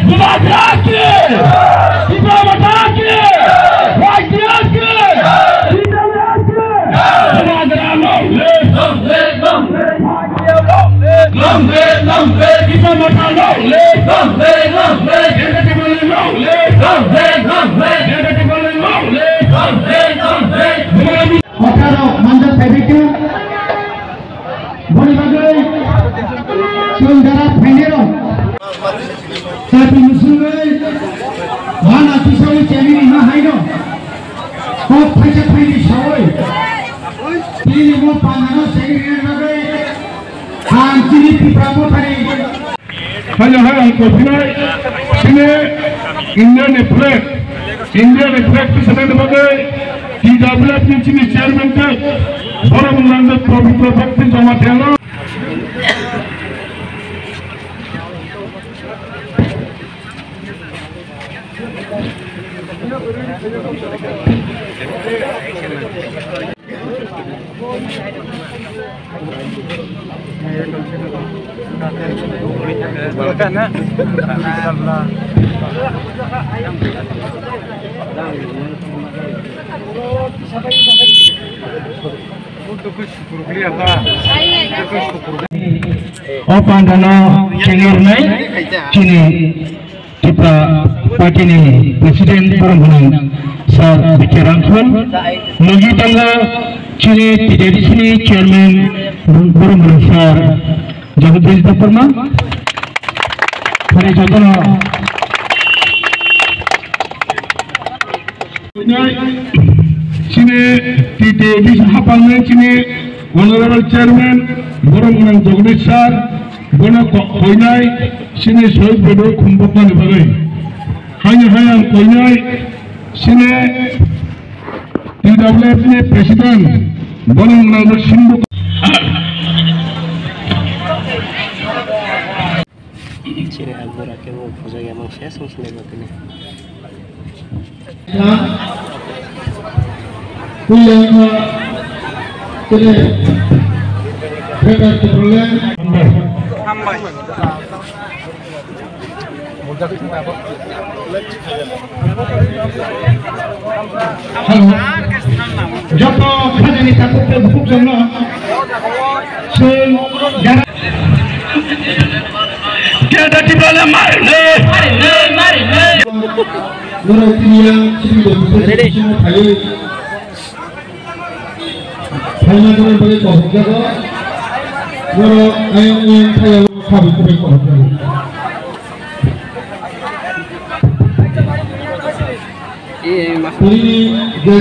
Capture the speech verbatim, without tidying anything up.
Bubagra ki! Tipra Motha ki! Y T F ki! T W F ki! Bubagra long live! Long live, long live! Long live, long live! Tipra Motha long live! Long live, long live! Delta Tribal long live! Long live, long live! Delta Tribal long live! Long live, long live! Bubagra Kotharo manjak phaikha, boni bagwi chwng jara phainairok chati musungwi mana kisawi chengwi rima haino kok phaisa phaini sawi tini mo panano chengwi rina bagwi ang chini Tipra Mothani Hanya hai ang kosinai sini India ni flag, India ni flag tu sana ni bagai T W F ni sini chairman ke Borok Munglang Pabitra Bhakti Jamatia. O pandano chengirnai chini Tipra Party ni President Boromgwnang Sir Bikya Rangkhol, logi tongo chini T D C ni Chairman Boromgwnang Sir Jagadish Debbarma, pore jotono Chini T T A D C hapangni chini Honorable Chairman Boromgwnang Jagadish Sir, bono ko-, koinai chini Sohit Bodo khumbokmani bagwi. Haini hai ang koinai chini T W F ni President Boromgwnang Sindhu. Chini ang bura khe bo khojak ya mang se song sinai bo tini. Puila wngkha chini Greater Tipraland. Hambai. Hello. Joto khajani takhuk tei bukhuk jongno chwng jara. Keda kibale mari ne. Mari ne, mari ne. Norok tiniya chini dobusa chini thayo. Phaima jora bagwi kohok jago. Norok ayang ayang thaya khabi kubai kohok jago. Tini guest